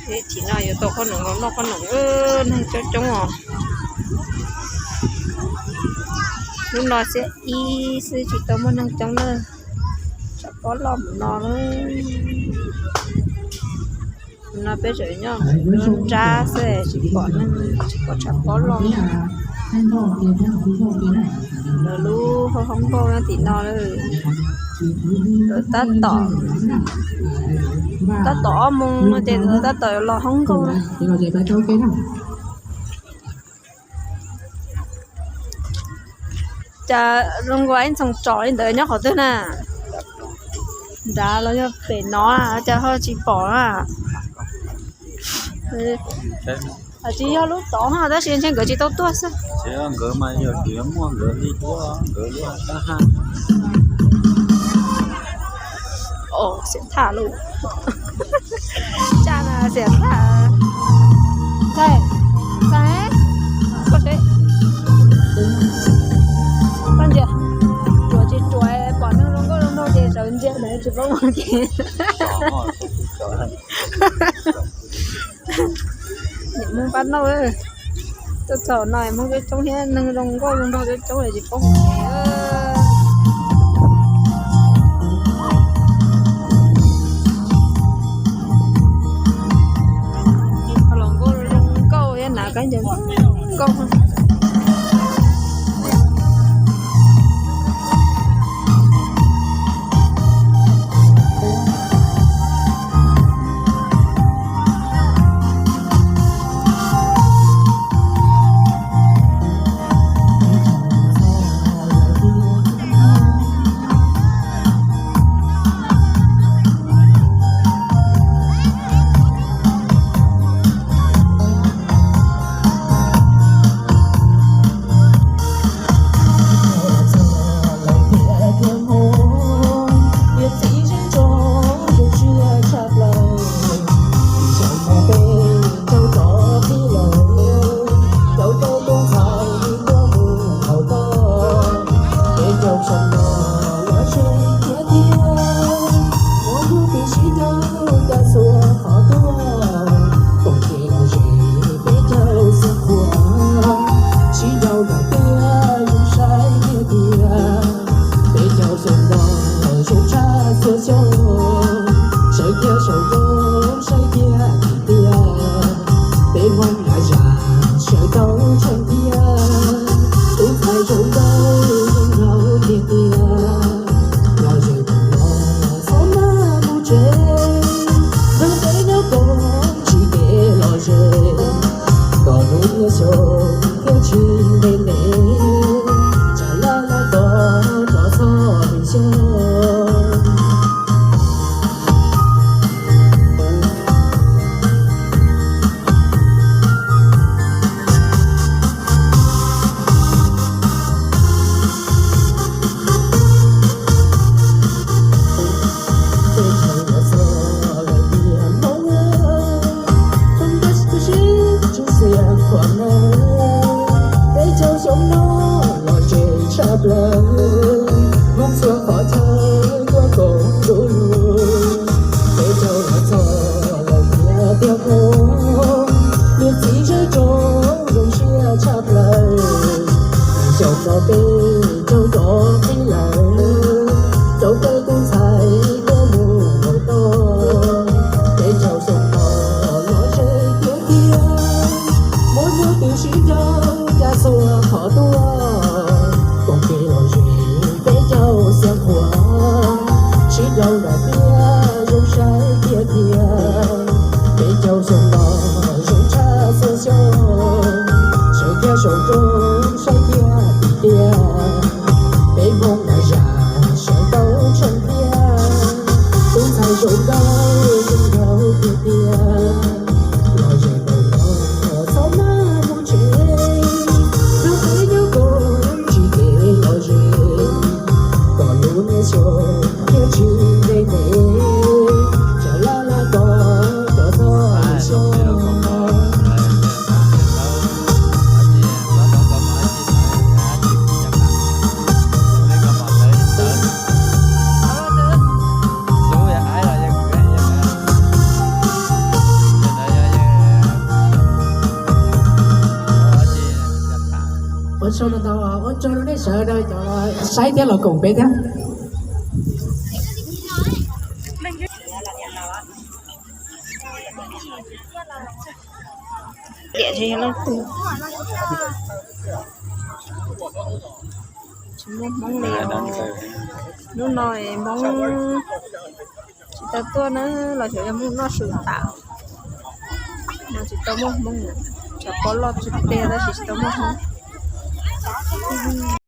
Teb chaws no yuav tau qhob noom los noj qhob noom, neeg coob coob os. Hnub no xiab ib xwb tsis tau muaj neeg coob na. Tshav pob loj mus no lawm. No peb tseem nyob nruab nrab xwb tsis pom neeg, tsis pom tshav pob loj. Lawv lub hoob nkauj nyob tim no lawm. Lawv tab tom, tab tom ob moos no ces lawv tab tom los hoob nkauj na. Cas zoo nkaus ib ntxoov tsom li ntawd nyob qhov twg na? Nrad los yog pem no, cas ho tsis pom na? Tsis yog lub tod tab sis ntshe nkawd tsis tau tuaj xwb. Xiam tham lawm. Tsaj na xiam tham. Ntxhais, ntxhais, koj seb, koj ntsia, ruam tsis ruam, pom neeg zoo nkauj zoo nraug ces sawv ntsia ntawd tsis paub mus ces. Niam Hmoob pab noj, tuaj txog no Hmoob coob coob thiab neeg zoo nkauj zoo nraug coob coob lawm tsis paub mus ces. Los nkauj zoo nkauj thiab na, kab ncaws nkauj. Sib nrau lawm tiag zoo saib tiag tiag, peb caug xyoo no zoo tshaj txhua xyoo, sawv kiag saum roob saib tiag tiag, peb Hmoob na zam sawv tau tsheej tiag, tus ntxhais zoo nkauj zoo nraug tiag tiag, los ze tus no txhob maj mus tsev, nrog peb nyob koom tsis kev los ze, kom hnub nyoog xyoo thiaj tsis ntev ntev, tsam laj laj tos rov txog xyoo. Peb caug xyoo no los ze tshaj plaws, Hmoob txhua qhov chaw tuaj koom ntu lug. Peb caug los txog lawm tiag tiag Hmoob, niam txiv zej zog zoo siab tshaj plaws. Xyoo no peb caug rov qhib lawm, rau kawg tus ntxhais tuaj mus nkaus toj. Peb caug xyoo no los ze tiag tiag, muaj hnub twg sib nrau cas txhua qhov tuaj. Koom kev los ze peb caug xiam qhuav, sib nrau nram tiaj zoo saib tiag tiag. Peb caug xyoo Sau ntau ntau, ua tsaug rau nej sawv daws cov saib thiab los koom peb thiab. Tiam sis yog leej twg tsis muaj Hmoob li os. Hnub no Hmoob tsis tau tuaj na, los xyov yog Hmoob noj su tas no tsis tau muaj Hmoob. Cov pob loj tsis tiag tab sis tsis tau muaj Hmoob.